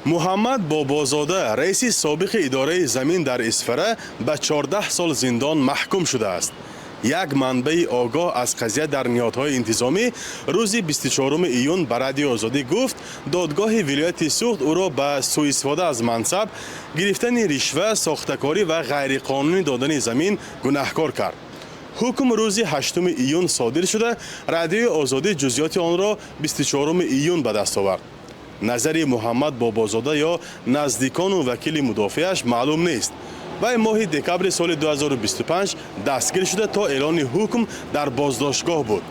Муҳаммад Бобозода, раиси собиқи идораи замин дар Исфара, ба 14 сол зиндон маҳкум шудааст. Як манбаи огоҳ аз қазия дар ниҳодҳои интизомӣ рӯзи 24 июн ба Радиои Озодӣ гуфт, додгоҳи вилояти Суғд ӯро ба сӯистифода аз мансаб, гирифтани ришва, сохтакорӣ ва ғайриқонунӣ додани замин гунаҳкор кард. Ҳукм рӯзи 8 июн содир шуда, Радиои Озодӣ ҷузъиёти онро 24 июн ба даст овард. Назари Муҳаммад Бобозода ё наздикону вакили мудофиаш маълум нест. Вай моҳи декабри соли 2025 дастгир шуда, то эълони ҳукм дар боздоштгоҳ буд.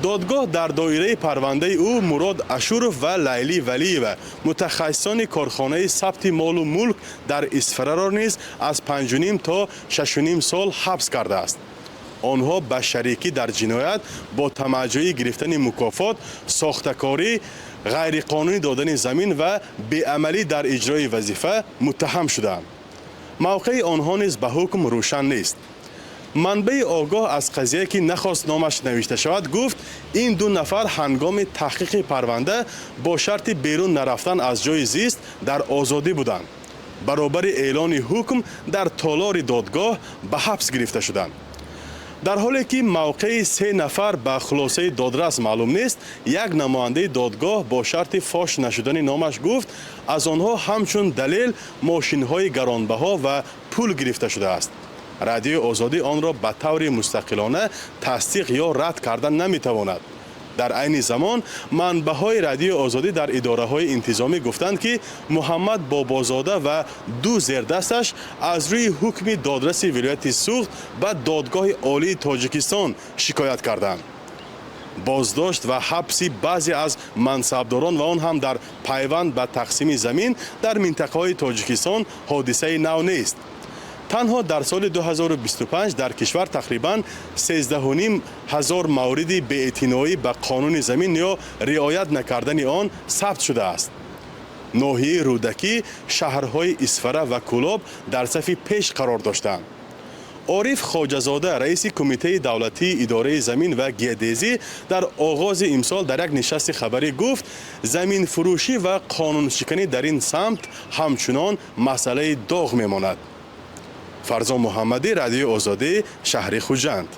Додгоҳ дар доираи парвандаи ӯ Мурод Ашуров ва Лайлӣ Валиева, мутахассисони корхонаи сабти молу мулк дар Исфараро низ аз 5,5 то 6,5 сол ҳабс кардааст. Онҳо ба шарикӣ дар ҷиноят бо тамаъҷӯӣ гирифтани мукофот, сохтакорӣ, ғайриқонунӣ додани замин ва беамалӣ дар иҷрои вазифа муттаҳам шудаанд. Мавқеи онҳо низ ба ҳукм рӯшан нест. Манбаи огоҳ аз қазия, ки нахост номаш навишта шавад, гуфт, ин ду нафар ҳангоми таҳқиқи парванда бо шарти берун нарафтан аз ҷои зист дар озодӣ буданд, баробари эълони ҳукм дар толори додгоҳ ба ҳабс гирифта шуданд. Дар ҳоле ки мавқеи се нафар ба хулосаи додрас маълум нест, як намояндаи додгоҳ бо шарти фош нашудани номаш гуфт, аз онҳо ҳамчун далел мошинҳои гаронбаҳо ва пул гирифта шудааст. Радиои Озодӣ онро ба таври мустақилона тасдиқ ё рад карда наметавонад. Дар айни замон манбаъҳои Радиои Озодӣ дар идораҳои интизомӣ гуфтанд, ки Муҳаммад Бобозода ва ду зердасташ аз рӯи ҳукми додраси вилояти Суғд ба Додгоҳи Олии Тоҷикистон шикоят карданд. Боздошт ва ҳабси баъзе аз мансабдорон ва он ҳам дар пайванд ба тақсими замин дар минтақаҳои Тоҷикистон ҳодисаи нав нест. Танҳо дар соли 2025 дар кишвар тақрибан 13,5 ҳазор мавриди беэътиноӣ ба қонуни замин ё риоят накардани он сабт шудааст. Ноҳияи Рӯдакӣ, шаҳрҳои Исфара ва Кӯлоб дар сафи пеш қарор доштанд. Ориф Хоҷазода, раиси Кумитаи давлатии идораи замин ва геодезӣ, дар оғози имсол дар як нишасти хабарӣ гуфт, заминфурӯшӣ ва қонуншиканӣ дар ин самт ҳамчунон масъалаи доғ мемонад. Фарзон Муҳаммадӣ, Радиои Озодӣ, шаҳри Хуҷанд.